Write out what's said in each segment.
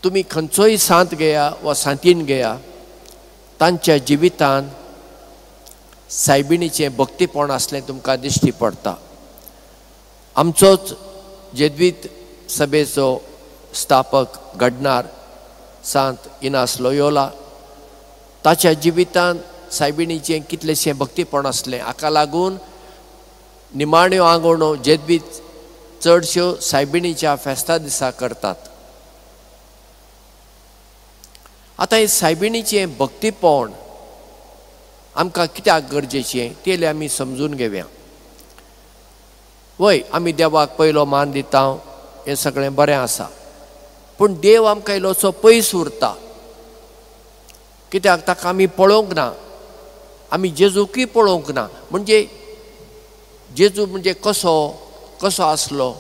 तुमी खंयचोय सांत घेया वा सांतीन घेया, तांच्या जिवितान सायबिणीचें भक्तीपण आसलें तुमकां दिश्टी पडटा. आमचोच जेद्वीत सभेचो स्थापक घडणार सांत इनास लोयोला, ताच्या जिवितान सायबिणीचें कितलेशें भक्तीपण आसलें. हाका लागून निमाण्यो आंगवणो जेद्वीत चडश्यो सायबिणीच्या फेस्ता दिसा करतात. आतां हें सायबिणीचें भक्तीपण आमकां कित्याक गरजेचें तें आमी समजून घेवया. वय, आमी देवाक पयलो मान दिता, हें सगळें बरें आसा, पूण देव आमकां इल्लोसो पयस उरता. कित्याक ताका आमी पळोवंक ना, आमी जेजूकय पळोवंक ना. म्हणजे जेजू म्हणजे कसो कसो आसलो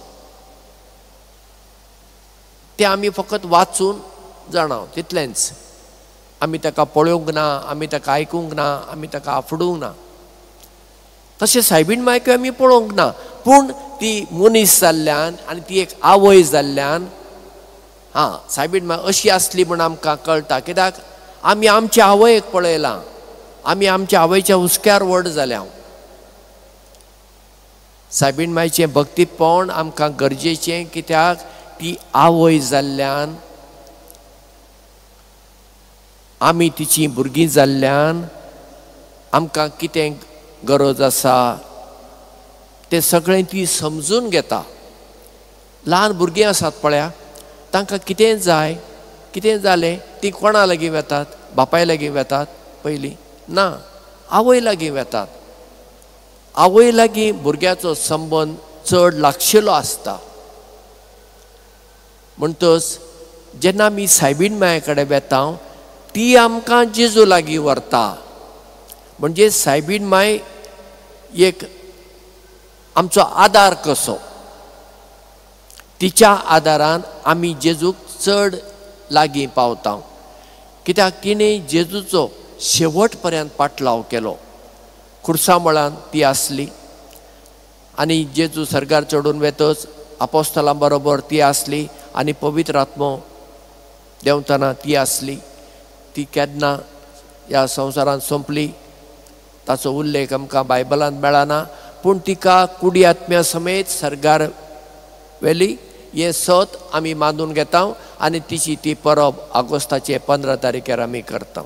तें आमी फकत वाचून जाणा, तितलेंच. आमी ताका पळोवंक ना, आमी ताका आयकूंक ना, आमी ताका आफडूंक ना. तशें सायबीण मायकूय आमी पळोवंक ना, पूण ती मनीस जाल्ल्यान आनी ती एक आवय जाल्ल्यान हां सायबीण माय अशी आसली म्हूण आमकां कळटा. कित्याक आमी आमच्या आवयक पळयलां, आमी आमच्या आवयच्या हुस्क्यार व्हड जाल्या. सायबीण मायचें भक्तीपण आमकां गरजेचें, कित्याक ती आवय जाल्ल्यान, आमी तिची भुरगीं जाल्ल्यान आमकां कितें गरज आसा तें सगळें ती समजून घेता. ल्हान भुरगीं आसात पळया, तांकां कितें जाय, कितें जालें तीं कोणा लागीं वेतात? बापाय लागीं वेतात पयलीं ना, आवय लागीं वेतात. आवय लागीं भुरग्याचो संबंद चड लागशिल्लो आसता. म्हणटच जेन्ना आमी सायबीण माये कडेन वेता ती आमकां जेजू लागीं व्हरता. म्हणजे सायबीण माय एक आमचो आदार कसो, तिच्या आदारान आमी जेजूक चड लागीं पावता. कित्याक तिणें जेजूचो शेवट पर्यंत पाटलाव केलो. खुर्सा मळान ती आसली आनी जेजू सर्गार चडून वेतच आपोस्तलां बरोबर ती आसली आनी पवित्र आत्मो देंवतना ती आसली. ती केन्ना ह्या संवसारांत सोंपली ताचो उल्लेख आमकां बायबलांत मेळना, पूण तिका कुडी आत्म्या समेत सर्गार व्हेली हें सत आमी मानून घेता आनी तिची ती परब ऑगस्टाचे 15 तारखेर आमी करता.